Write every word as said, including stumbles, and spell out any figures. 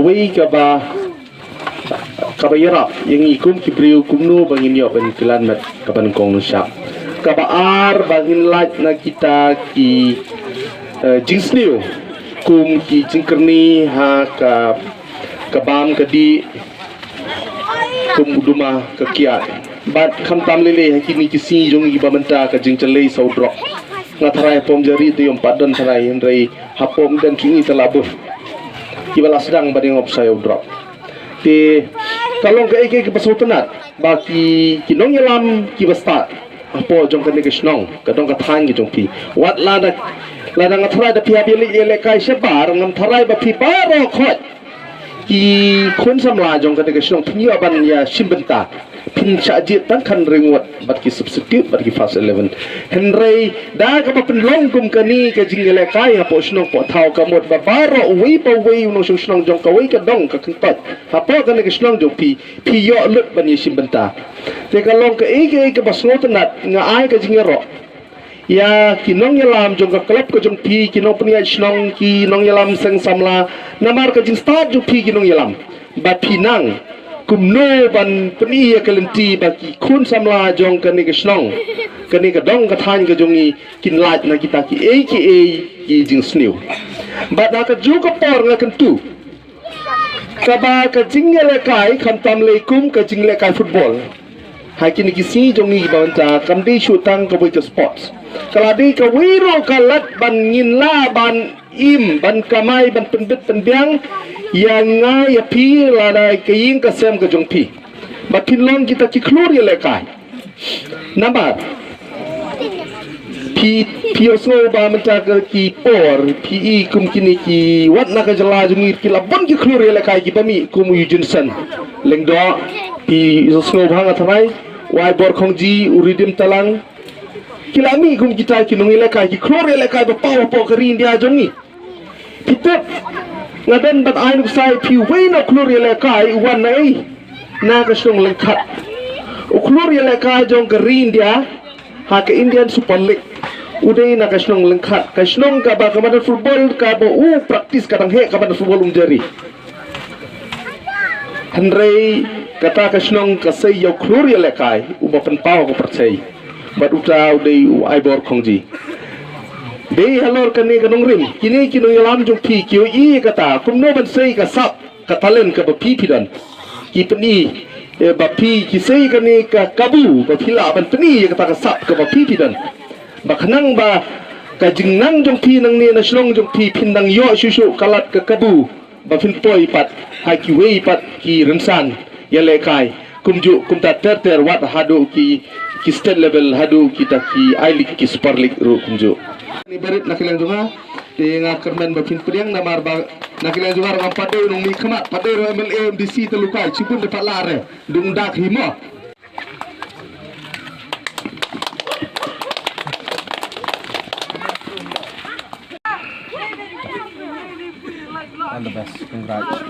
Kaba kaba ïarap ïa ngi kum ki briew kumno ba ngin ïoh ban kylliang met kaba nyngkong nyngshap. Kaba ar ba ngin lait na kita ki eh, jingsniew kum ki jingkyrni ha ka ka bam ka dih kum u duma ka kiad. Bad khamtam lei lei ha kine ki sngi jong ngi ba mynta ka jingjlei sa u drok. Nga tharai pom jari te ym pat don tharai hynrei ha pom den jong ngi te la bun kiba la sdang ba dang ym sa u drok. Te ka long kaei kaei kaba sngewtynnat ba ki ki nongïalam kiba stad hapoh jong kane ka shnong ka dong ka thaiñ ka jong phi. Wat lada lada nga tharai da phi hap ïaleit ïalehkai shabar ngam tharai ba phi baroh khoit ki khun samla jong kane ka shnong phin ïoh ban ïashim bynta. Phin shah jied tang khatnryngut bad ki substitute bad ki first eleven. Hynrei da kaba pynlong kum kane ka jingïalehkai hapoh shnong poh thaw ka mut ba baroh uwei pa uwei u nongshong shnong jong kawei ka dong ka kyntoit hapoh kane ka shnong jong phi phi ïoh lut ban ïashim bynta. Te ka long kaei kaei kaba sngewtynnat nga ai ka jingïaroh ïa ki nongïalam jong ka klub ka jong phi, ki nongpynïaid shnong, ki nongïalam seng samla, namar ka jingstad jong phi ki nongïalam ba phi nang kumno ban pyni ïa ka lynti ba ki khun samla jong kane ka shnong, kane ka dong ka thaiñ ka jong ngi kin lait na kita kiei kiei ki jingsniew. Bad ha kajuh ka por nga kyntu kaba ka jingïalehkai khamtam lei kum ka jingïalehkai football ha kine ki sngi jong ngi ba mynta kam dei shuh tang kawei ka sports. Ka la dei kawei ruh ka lad ban ngin lah ban im ban kamai ban pynbit pynbiang ïa nga ïa phi lada ka ïing ka sem ka jong phi. Ba phin long kita ki khlur ïalehkai. Namar phi phi ïohsngew ba mynta ka ki por phi i kum kine ki wat na ka jylla jong ngi ki la bun ki khlur ïalehkai kiba mih kum u Eugene Sen Lyngdoh, phi ïohsngew ba nga tharai u Aibor Khongji, u Redeem Talang, ki la mih kum kita ki nongïalehkai ki khlur ïalehkai ba paw hapoh ka ri India jong ngi. Phi tip nga don bad ai nuksa ïa phi, uwei na u khlur ïalehkai u wan na ei na ka shnong Lyngkhat. U khlur ïalehkai jong ka ri India ha ka Indian Super League u dei na ka shnong Lyngkhat, ka shnong kaba ka madan football kaba u practice ka dang heh ka madan football um jari. Hynrei kata ka shnong ka sei ïa u khlur ïalehkai uba pynpaw ka pyrthei. Bad uta u dei u Aibor Khongji. Dei halor kane ka nongrim kine ki nongïalam jong phi ki ïohi ïa kata kumno ban sei ka sap ka talent kaba phi phi don. Ki pyni eh, ba phi ki sei kane ka kabu ba phi lah ban pyni ïa kata ka sap kaba phi phi don. Ba khnang ba ka jingnang jong phi nangne na shnong jong phi phin nang ïoh shuh shuh ka lad ka kabu ba phin poi pat ha kiwei pat ki rynsan ïalehkai kumjuh kumta ter ter wat haduh ki ki state level haduh kita ki I-League ki Super League ruh kumjuh. Ni barit na ka liang jong nga te nga kyrmen ba phin pdiang namar ba na ka liang jong nga ruh ngam pat dei u nongmihkhmat, pat dei ruh M L A M D C te lukai shibun da pat lah re dung dak hi mo. All the best. Congrats.